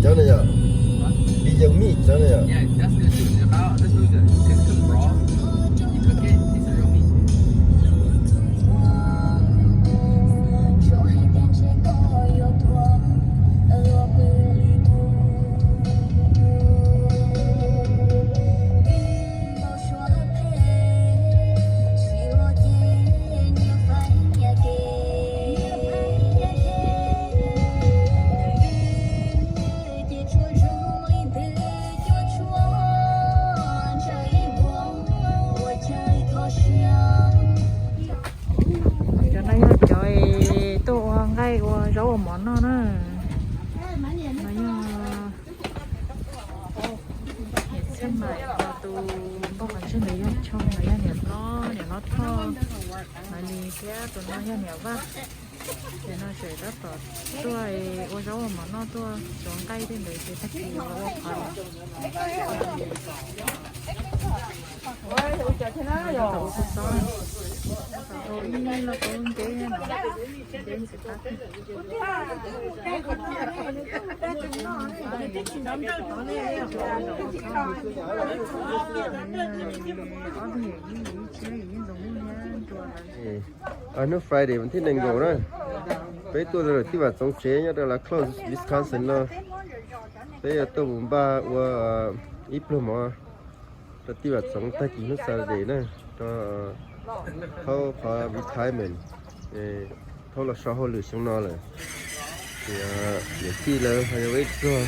Cov no yog, đi dân Mỹ cov no yog. Cov no yog cov tuaj ua nqaij ua zaub ua mov noj na. No yog niam Txhiaj Maim, tus npauj qhov ntsej ntawd yog Choo, no yog niam hlob, niam hlob Thoj, Maiv Lis thiab tus no yog niam Vaj. Ces no tseem tab tom tuaj ua zaub ua mov noj, tuaj tsuav nqaij tej ntawd ces tag kis los ua qhov no. Tab tom ua kua txob, ua ib los ua nce no, nce ntxim qab. Hnub Friday vas thib nees nkaum na, peb tuaj rau tij Vam Txoov tsev nyob rau La Crosse, Wisconsin no. Peb yuav tuaj mus npaj ua ib pluag mov rau tij Vam Txoov tag kis hnub Saturday na, rau thaub qhov retirement, thaub los so hauj lwm xyoo no lawm. Ces niam tij lawv ho yuav ua ib pluag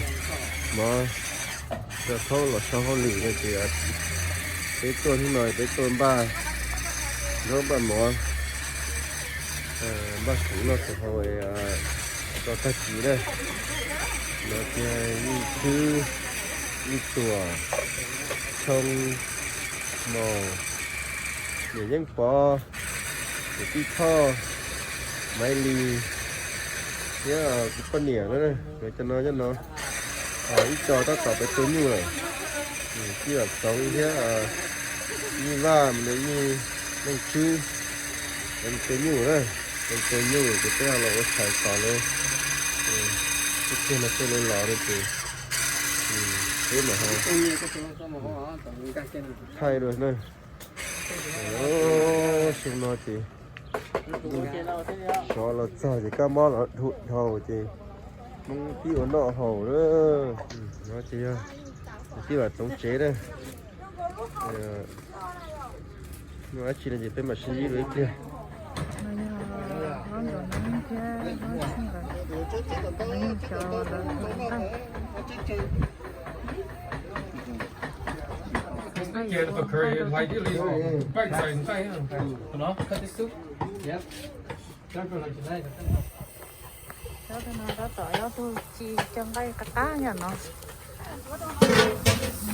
mov rau thaub los so hauj lwm no ces peb tuaj hnub no peb tuaj npaj zaub npaj mov, npaj khoom noj khoom haus rau tag kis na. No ces Yeej Khwb, Yeej Tuam, Choo, Maus, niam Yeej Pov, niam tij Thoj, Maiv Lis, thiab kuv poj niam na, cov no nyob no. Ib co tab tom pem tua nyuj lawm. Tij Vam Txoov thiab Yeej Vaj, Yeej Khwb, tua nyuj na, tua nyuj ces peb los ua tshais tos lawv. Ib pliag no peb lawv los no ces peb mam ho thaij dua na. Xyoo no ces sov los txog ces kab mob los dhau ces Hmoob pib ua noj haus na. No ces yog tij Vam Txoov tsev na. Dab tsi no ces peb mam sib ntsib dua ib pliag. Cov no tab tom yog tus tsis cog nqaij qab qab yom no.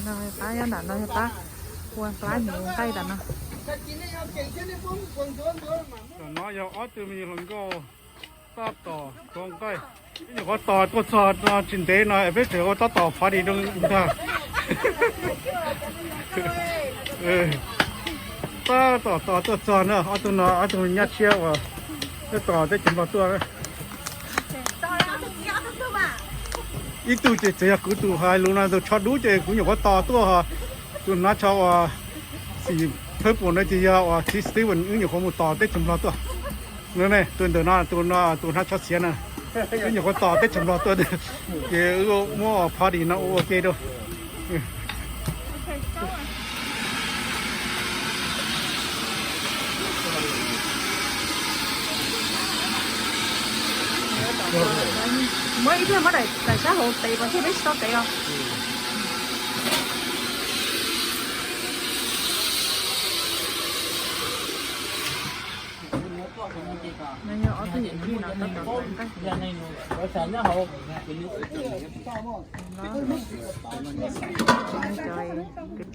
No qab nyob nram no yog qab ua qab hnyuv nqaij tam no. Tam no yog ob tug me nyuam hluas nkauj tab tom tua nqaij. Ib nyuam qhuav tos tuaj txog no tsis ntev no es peb tseem ua tab tom party rau ntag. Tab tom tos tuaj txog na, ob tug no ob tug nyab tshiab uas tab tom teb chaws Nplog tuaj. Ib tug ces txawm yog kuv tus hais lus no tus tsho dub ces kuv nyuam qhuav tos tuaj ho, tus hnav tsho uas xim purple no ces yog uas txiv Steven, wb nyuam qhuav mus tos teb chaws Nplog tuaj. No ne, tus ntawm no, tus no tus hnav tsho xiav na, wb nyuam qhuav tos teb chaws Nplog tuaj ces wb muab party no ua ua ke rau. Muab ib pliag muab daim sab hauv tev kom thiaj peb tsis tau tev os. No yog ob tug yawm yij no tab tom ua nqaij. Cov kwv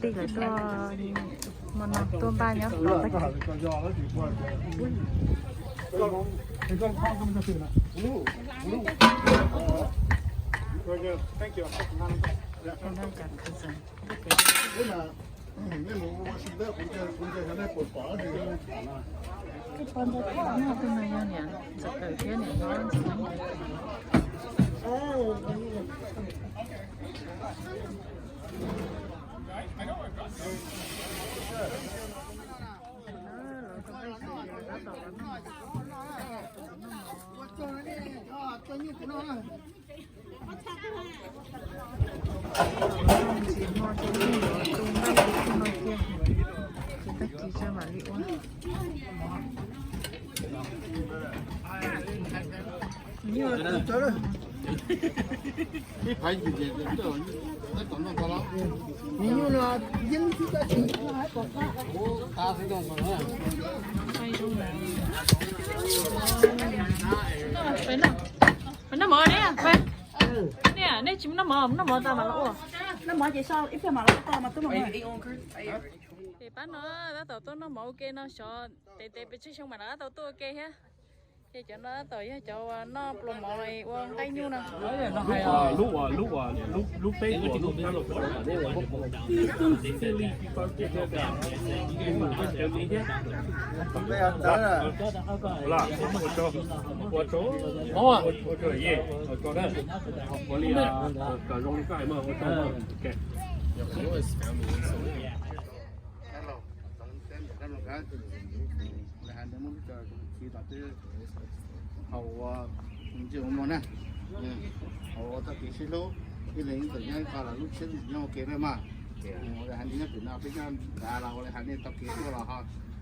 tij lawv tuaj hmo no tuaj npaj nyob tod tag kis. Cov cousin. Tus no yog niam ntxawm Kawm thiab niam hlob Ntxoov. Ntxim hmo ces yeej yuav tu nqaij li no kiag, ces tag kis tso mam li ua. Noj mov ne, ne, nej tsis noj mov, noj mov tas mam los ua. Noj mov ces so ib pliag mam los ua mas tub. Ces pab no tab tom tuaj noj mov ua ke no, xyov tes tes pes tsawg xyoo mam rov qab tau tuaj ua ke thiab. Ces cov no tab tom yog cov uas noj pluas mov ua nqaij nyuj no. Lub, lub, lub peb, lub peb, ua tso, ua tso, ua tso, ua tso, ua tso. Hauv ua ntsis ua mov na, hauv ua txoj kev sib hlub, ib leeg ib txwm nyob ib qho los lub siab nyob ua ke peb mas. Ua li hais nej nyob pem no peb nyob nrad los ua li hais nej tau kev tuaj los ho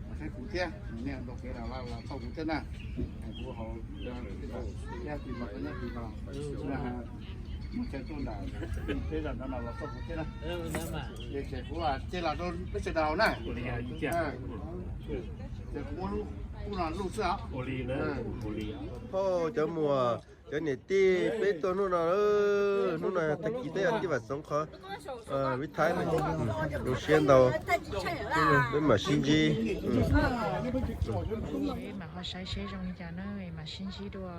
los saib kuv thiab, nej tau kev los los txog kuv thiab na. Kuv hauv thiab tim no nyob tim no, mus tsev tuaj nram peb zos no los txog kuv thiab na. Ces kuv cia los rau peb sawv daws na. Ces kuv muab lub no luj xwb os. Ho cov muam, cov niam tij, peb tuaj hnub no, hnub no tag kis peb yog tij Vam Xoov qhov, Vib Thaib, zoo siab ntau, peb mam sib ntsib. Mam ho saib seb zoo li cas na, mam sib ntsib dua.